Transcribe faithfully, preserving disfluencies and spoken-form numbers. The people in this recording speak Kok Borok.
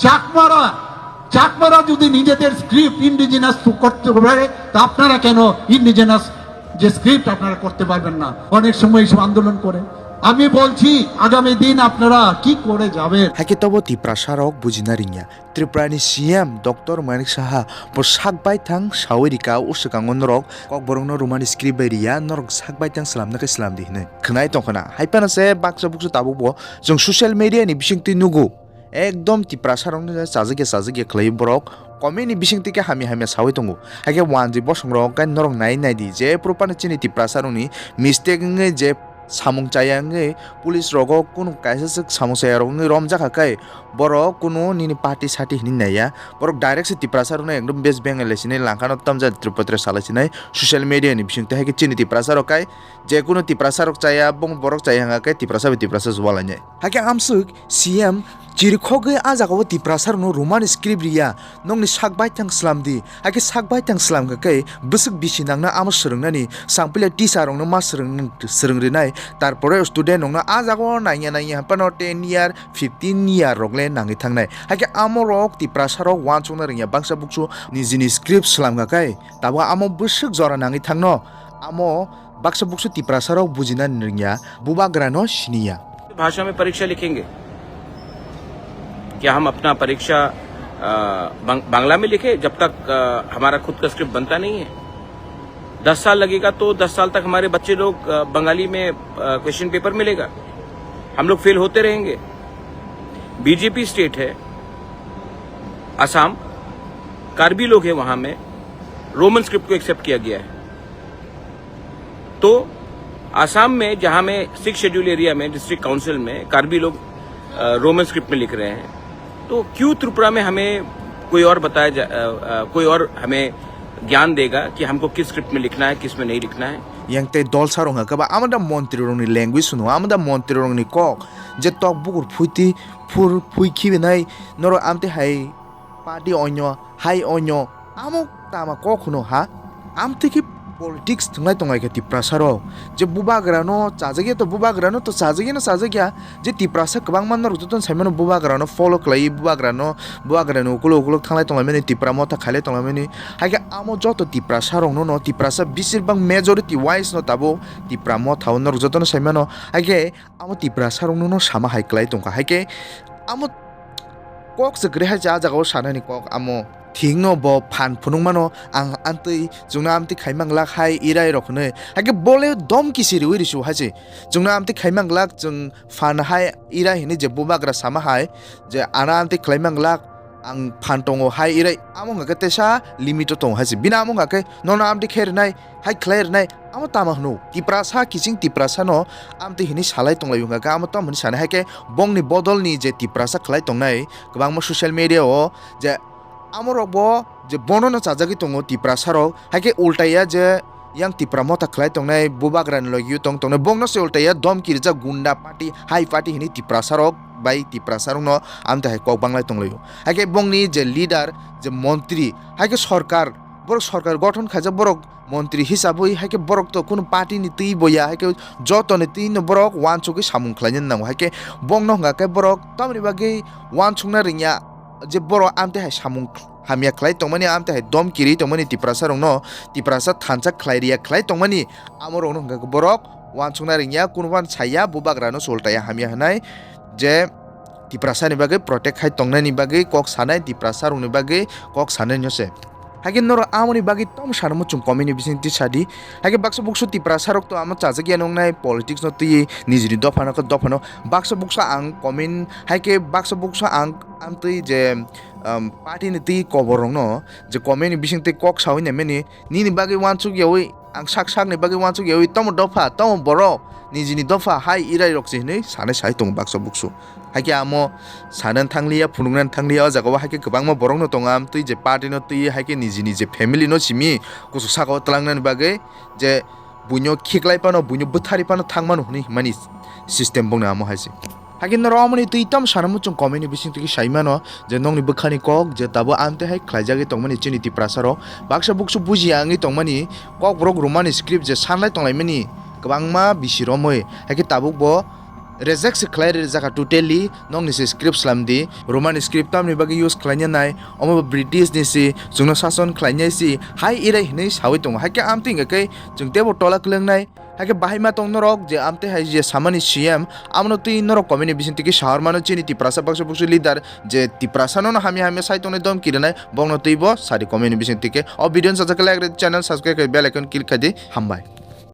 চাকমারা, চাকমারা যদি নিজেদের স্ক্রিপ্ট ইন্ডিজিনাস করতে পারে, তা আপনারা কেন ইন্ডিজিনাস যে স্ক্রিপ্ট আপনারা করতে পারবেন না? অনেক সময় এইসব আন্দোলন করে। আমি বলছি, আগামী দিন আপনারা কি করে যাবেন? Hakhe tobo Tiprasa rok bujina ringya. Tripura ni C M Doctor Manik Saha bo sak baithang sawi rika, o swkango norok kokborok no romani script bai riya, norok sak baithang slamna khe slam di hinwi khwnai tongkhana. Hai phano se baksa buksa tabuk bo chwng social media ni bisingtwi nugo. Ekdom Tiprasa rokno chajakya chajakya khlai borok comment ni bisingtwi khe hamya hamya sawi tongo. Hakhe wanjwi bosong rok khe norok nai nai di je phuru phano chini Tiprasa rokni mistake wngwi je samung chaya wngwi police rogo kunu kaisa swk samung chaya rok wngwi romjakha khe borok kunu nini party sati hinwi naiya. Borok direct se Tiprasa rokno ekdom West Bengal sini langkhano tamjani Tripura salai sinai social media ni bisingtwi. Hakhe chini Tiprasa rok khe je kunu Tiprasa rok chaya, bong borok chaya hwnga khe Tiprasa bai Tiprasa juwalainai. Hakhe amswk C M chirikhogwi a jagao Tiprasa rokno romani script riya, nokni sak baithang slam di, hakhe sak baithang slam kha khe bwswk bisi nangna amo swrwngnani, sangpila teacher rokno ma swrwng, swrwng rinai, tarpore student rokno a jagao nangya nangya hapano ten year, fifteen year rok le nangwi thangnai. Hakhe amo rok Tiprasa rok wansukna rwngya, baksa buksu nijini script slam kha khe tabuk amo bwswk jora nangwi thangno, amo baksa buksu Tiprasa rok bujina rwngya, bubagra no siniya. भाषा में परीक्षा लिखेंगे क्या? हम अपना परीक्षा अ, बंग-, बांग्ला में लिखे जब तक अ, हमारा खुद का स्क्रिप्ट बनता नहीं है? दस साल लगेगा तो दस साल तक हमारे बच्चे लोग अ, बंगाली में क्वेश्चन पेपर मिलेगा, हम लोग फेल होते रहेंगे। बीजेपी स्टेट है आसाम, कार्बी लोग हैं वहाँ में, रोमन स्क्रिप्ट को एक्सेप्ट किया गया है। तो आसाम में, जहाँ में सिक्स शेड्यूल एरिया में, डिस्ट्रिक्ट काउंसिल में कार्बी लोग अ, रोमन स्क्रिप्ट में लिख रहे हैं, तो क्यों त्रिपुरा में हमें कोई और बताया जा, अ, अ, कोई और हमें ज्ञान देगा कि हमको किस स्क्रिप्ट में लिखना है, किस में नहीं लिखना है? Yang tei dol sarong ha kaba amada montri rokni language hwno, amada montri rokni kok je tok bukur phuiti phur phui khibi nai norok amtwi hai party onyo, hai onyo, amo tama kok hwno ha? Amtwi khe politics thwnglai tonglai kha Tiprasa rok. Je bubagra no chajakya to bubagra no to chajakya no chajakya. Je Tiprasa kwbangma norok jotono saimano bubagra no follow khlai, bubagra no, bubagra ni ukulok ukulok thanglai tonglaimani, Tipra motha khailai tonglaimani. Haikhe amo joto Tiprasa rokno no, Tiprasa besirbak majority wise no tabuk Tipra motha o norok jotono saimano. Haikhe amo Tiprasa rokno no sama hai khlai tongkha. Haikhe amo kok se kwrwi hai se ah jagao sanani kok amo thik no bo phan phunukmano ang amtwi chwngno amtwi khaimang lak hai irai rok hwnwi. Haikhe bole dom kisi riwi risu hai se chwngno amtwi khaimang lak chwng phan hai irai hwnwi je bubagra sama hai je ano amtwi khlaimang lak ang phan tongo hai irai amo hwnkha khe teisa limit o tongo hai se bini amo hwnkha khe nono amtwi khe rwnai. Hai khlai rwnai, amo tama hwno? Tiprasa kiching Tiprasa no amtwi hinwi salai tonglai wngkha khe, amo tamo hinwi sanai hai khe bongni bodol ni je Tiprasa khlai tongnai kwbangma social media o je amo rok bo je bono no chajagwi tongo Tiprasa rok, hai khe ultaya je yang Tipra motha khlai tongnai bubagra ni logi o tong tongnai bongno se ultaya domki rijak gunda party hai party hinwi Tiprasa rok bai Tiprasa rok no amtwi hai kok banglai tonglaio. Hai khe bongni je leader je montri hai khe sorkar borok sorkar gothon khaijak borok montri hisabwi hai khe borok to kunu party ni twi bo ya hai khe joto ni twi no borok wansugwi samung khlaina nango hai khe bongno hwnka khe borok tamoni bagwi wansukna rwngya je borok amtwi hai samung hamya khlai tongmani amtwi hai dom kiri tongmani Tiprasa rokno Tiprasa thansa khlai riya khlai tongmani amo rokno hwnka khe borok wansukna rwngya kunu wan saya bubagra no sultaya hamya hwnai je Tiprasa ni bagwi protect khai tongnani bagwi kok sanai Tiprasa rokni bagwi kok sanai no se. Haikhe norok amoni bagwi tamo sana muchung comment ni bising twi sadi. Haikhe baksa buksu Tiprasa rok to amo chajak ya nongnai politics no twi nijini dopha no khe dopha no baksa buksa ang comment haikhe baksa buksa ang amtwi je um, party ni twi kobor rok no je comment ni bising twi kok sawi naimani nini bagwi wansuk yawi ang sak sak ni bagwi wansuk yawi tomo dopha tomo borok nijini dopha hai irai rok se hinwi sanai sai tongo baksa buksu. Haikhe amo sanani thangliya, phunuknani thangliya, o jaga o haikhe kwbangma borokno tongo, amtwi je party no twi, haikhe niji niji family no simi kuchuk saka o twlangnani bagwi je buino khiklai phano, buino bwthari phano thangmano hwnwi himani system bongni amo hai se. Haikhe norok omoni twi tamo sana muchung comment ni bising twi sai mano je nokni bwkhani kok je tabuk amtwi hai khlaijagwi tongmani chini Tiprasa rok baksa buksu bujiya wngwi tongmani kok borok romani script je sanlai tonglaimani kwbangma bisi romwi haikhe tabuk bo reject se khlai rijak kha totally, nokni se script slam di. Roman script tamni bagwi use khlaina nai, omo bo British ni si, chwngno sason khlainai si, hai irai hinwi sawi tongo. Haikhe amtwi hwnkhe chwng teibo tola kwlwngnai. Haikhe bahai ma tong norok je amtwi hai je samani C M, amno twi norok comment ni bising twi khe sahor mano chini Tiprasa baksa buksu leader je Tiprasa no hamya hamya sai tongnai domki rwnai, bokno twibo sadi comment ni bising twi khe. O video no sajak like rw di, channel subscribe khai bell icon click khai di. Hambai.